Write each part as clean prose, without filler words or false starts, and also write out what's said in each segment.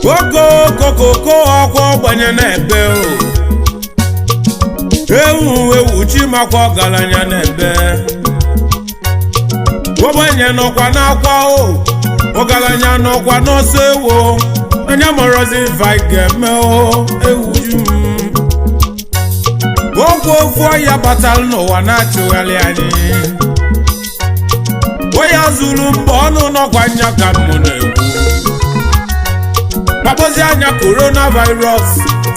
Kokokokoko ọkwa ọgbanye na-ebe o. Ewu ewu chimakwa ọgaranya na-ebe. Ogbenye nọkwa n'akwa o, ọgaranya nọkwa n'ọsọ ewo. Anya mọrọzi ife anyị ga-eme o, ewu ju m. Okwu ofu ọya batara n'ụwa na-achụgharị anyị. Onye zuru mba ọnụ nọkwa nya ka mụ na-ekwu. Kpakpọzi anya coronavirus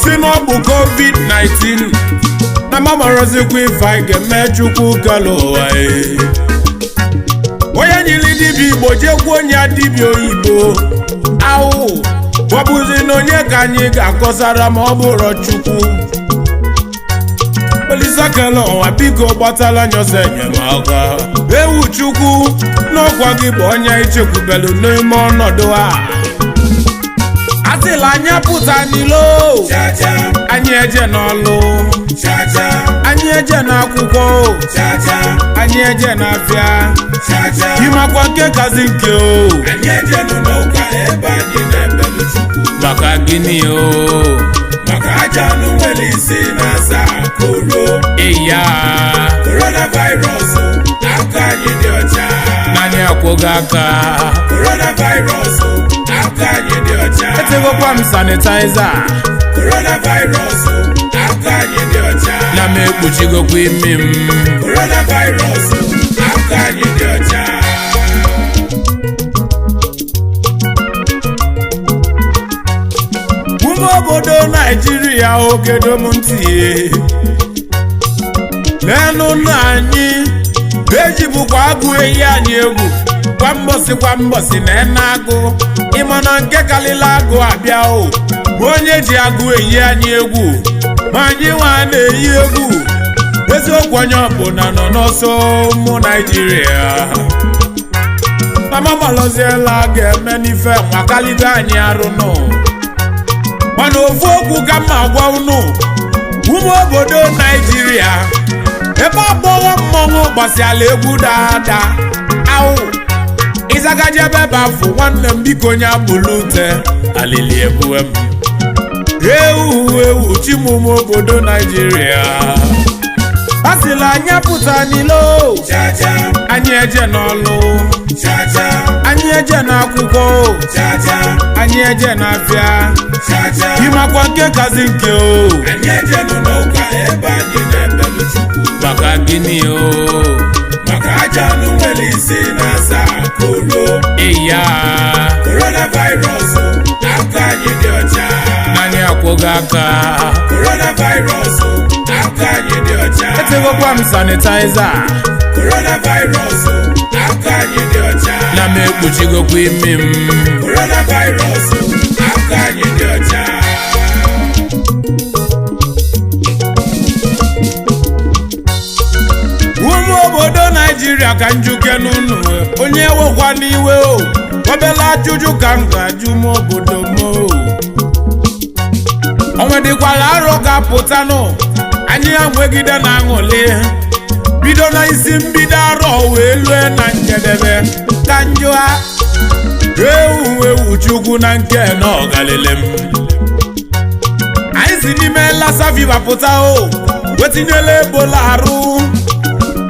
si n'ọgbụ covid-19 na mamarozikwa ife anyị ga-eme. Chukwu kere ụwa e. Onye nyiri dibịa Igbo jekwuo onye dibịa oyibo awụ ọ bụzi na onye ka anyị ga-akọsara ma ọ bụrụ Chukwu Olisa kere ụwa, biko gbatala nyọsọ enyemaka. Ewu Chukwu, n'ọkwa gị bụ onye ichekwubelu n'ime ọnọdụ a. Asịla anya pụta n'ilo, anyị eje n'ọlụ, anyị eje n'akwụkwọ, anyị eje n'afịa, ịmakwa nke kazi nke o. Anyị ejenụ n'ụka ebe anyị na-ebelu Chukwu. Maka gịnị o? Maka aja anụ nwere isi na-asa koro. Eya. Coronavirus, aka anyị dị ọcha. Naanị akwụghị aka. Coronavirus, aka anyị dị ọcha. Etegokwa m sanitizer. Coronavirus, aka anyị dị ọcha. Na m ekpuchigokwa imi m. Coronavirus, aka anyị dị ọcha. Ume obodo Naijiria, ogedo m ntị n'elu nna anyị ejibụkwa agụ eyi anyị egwu kwa mbọsị kwa mbọsị na ene agụ. Ịma na nke kalịla agụ abịa o ma onye ji agụ eyi anyị egwu, ma anyị nwa na-eyi egwu eziokwu. Onye ọbụla nọ n'ọsọ. Ụmụ Naijiria, mama gbaloziela ga-eme n'ife makaligo anyị arụ nụ. Mana ofu okwu ka mma gwa unu, ụmụ obodo Naijiria, ebe agbọghọ mmọnwụ gbasiala egwu dada awụ ịzagajebe bafụ. Nwanne m, biko, nye agbụlụ ute alili ebuwe m. Ewu ewu chimume obodo Naijiria, asịla anya pụta n'ilo, anyị eje n'ọlụ, anyị eje n'akwụkwọ, anyị eje n'afịa, ịmakwa nke kazi nke o. Anyị ejenụ n'ụka ebe anyị na-ebelu Chukwu. Maka gịnị o? Maka aja anụ nwere isi na-asa koro. Eya. Coronavirus, aka anyị dị ọcha. Naanị akwụghị aka. Coronavirus, aka anyị dị ọcha. Etegokwa m sanitizer. Coronavirus, aka anyị dị ọcha. Na m ekpuchigokwa imi m. Coronavirus, aka anyị dị ọcha. Ụmụ obodo Naijiria, ka njuke n'ụnụ, onye wekwa n'iwe o, obele ajụjụ ka m ga-ajụ m obodo m o. Onwe dịkwala arọ ga-apụtanụ anyị anwegide na aṅụli bido na isi mbido arọ wee lue na njedebe, ka njụa. Ewu ewu Chukwu, na nke na ọgalele m anyị si n'ime Lassa fever pụta o, wetinyela Ebola arụ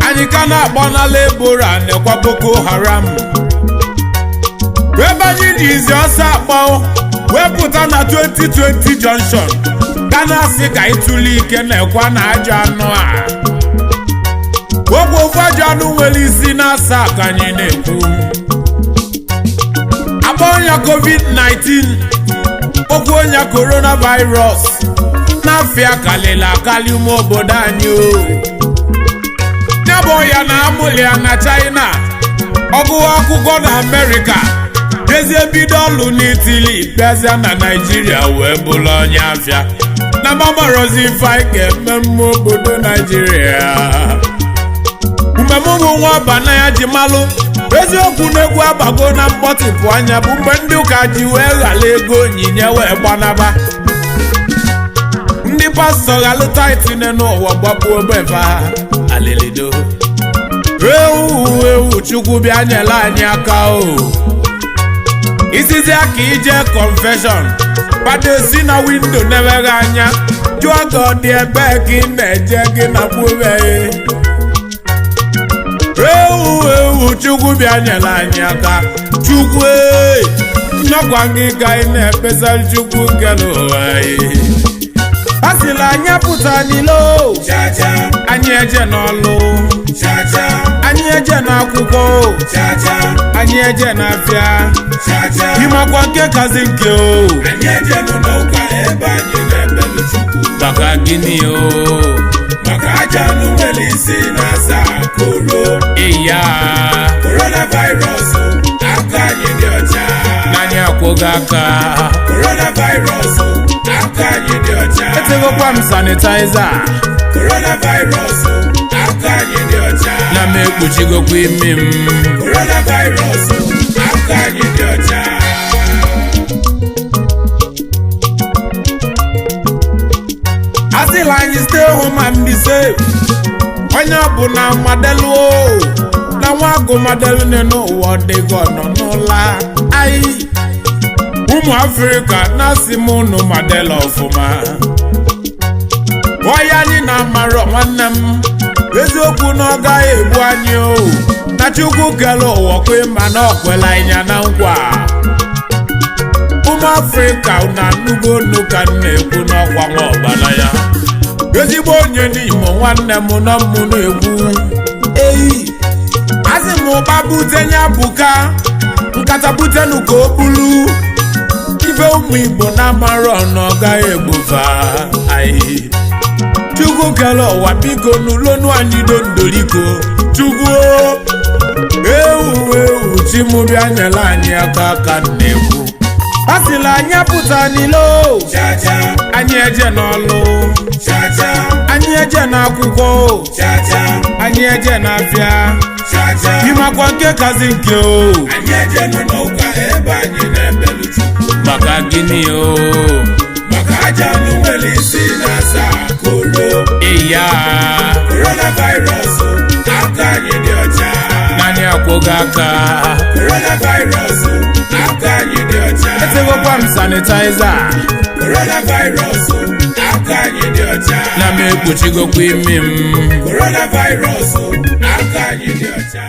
anyị ka na-agbanala Ebola nekwa Boko Haram ebe anyị ji izi ọsọ akpọ wepụta na 2020 junction ka na-asị ka ịtụle ike na-ekwa na ajọ anụ a. Ogwe ofu ajọ anụ nwere isi na-asa ka anyị na-ekwu akpọ ọnya covid-19, okwu ọnya coronavirus n'afịa kalịla akali. Ume obodo anyị o, ya bụ ọya na-amụli ya na China, ọgụ akwụkwọ na Amerịka, jezie bido ọlụ n'Itili, bịazịa na Naijiria wee bụrụ onye afịa. Na Na mamarozi ife anyị ga-eme mma obodo Naijiria. Mgbe mụ bụ nwa ọbana ya ji malụ eziokwu na-egwu abago na mkpọtịpụ anya bụ mgbe ndị ụka ji wee ghara ego onyinye wee gbanaba. Ndị pastọ ghalụ tithe n'ụwa gbapụ ogbefa alilido. Ewu ewu, Chukwu bịa nyere anyị aka o. Isizi aka ije confession, kwado si na window na-emeghe anya jụọ ka ọ dị ebe ka ị na-eje gị na kpube. Ewu ewu, Chukwu bịa nyere anyị aka. Chukwu ee, nnọkwa gị ka anyị na-ekpesa, Chukwu nke n'ụwa anyị. A sịla anyị apụta n'ilo. Chacha. Anyị eje n'ọlụ. Chacha. Anyị eje n'akwụkwọ. Chacha. Anyị eje n'afịa. Chacha. Ịmakwa nke kazi nke o. Anyị eje n'ụlọ ụka ebe anyị na-ekpelu Chukwu. Maka gịnị o? Maka aja anụ nwere isi na-asa koro. Iya. Coronavirus, aka anyị dị ọcha. N'anya akwụghị aka. Coronavirus, aka anyị dị ọcha. Etegokwa m sanitizer. Coronavirus, aka anyị dị ọcha. Na m ekpuchigokwa imi m. Coronavirus, aka anyị dị ọcha. Asịla anyị stay home and be safe. Onye ọbụla madelu o na nwa agụ madelu n'ụwa dịgo nọ n'ụla anyị. Ụmụ Afrịka na-asị m unu madelu ọfụma. Ọya anyị na-amarọ, nwanne m, eziokwu na ọ gaghị egbu anyị o, na Chukwu kere ụwa kwe ma na ọkwela ịnya na nkwa. Ụmụ Afrịka na anụgo onu ka m na-ekwu n'ọkwa nwa ọbara ya, ezigbo onye n'Imo, nwanne m nọ mụ na-ekwu eyi. Asị m ụba bute nya buka nkata butenu ka o bulu ife ụmụ Igbo na-amarọ na ọ gaghị egbufa anyị. Chukwu kere ụwa, biko n'ulonu anyị dondoliko. Chukwu ewu ewu, chimụbịa nyere anyị aka ka m na-ekwu. A sịla anyị apụta n'ilo. Chacha. Anyị eje n'ọlụ. Chacha. Anyị eje n'akwụkwọ. Chacha. Anyị eje n'afịa. Chacha. Ịmakwa nke kazi nke o. Anyị eje n'ụlọ ụka ebe anyị na-ekpelu Chukwu. Maka gịnị o? Maka aja anụ nwere isi na-asa koro. Iya. Coronavirus, aka anyị dị ọcha. Naanị akwụghị aka. Coronavirus, aka anyị dị ọcha. Etegokwa m sanitizer. Coronavirus, aka anyị dị ọcha. Na m ekpuchigokwa imi m. Coronavirus, aka anyị dị ọcha.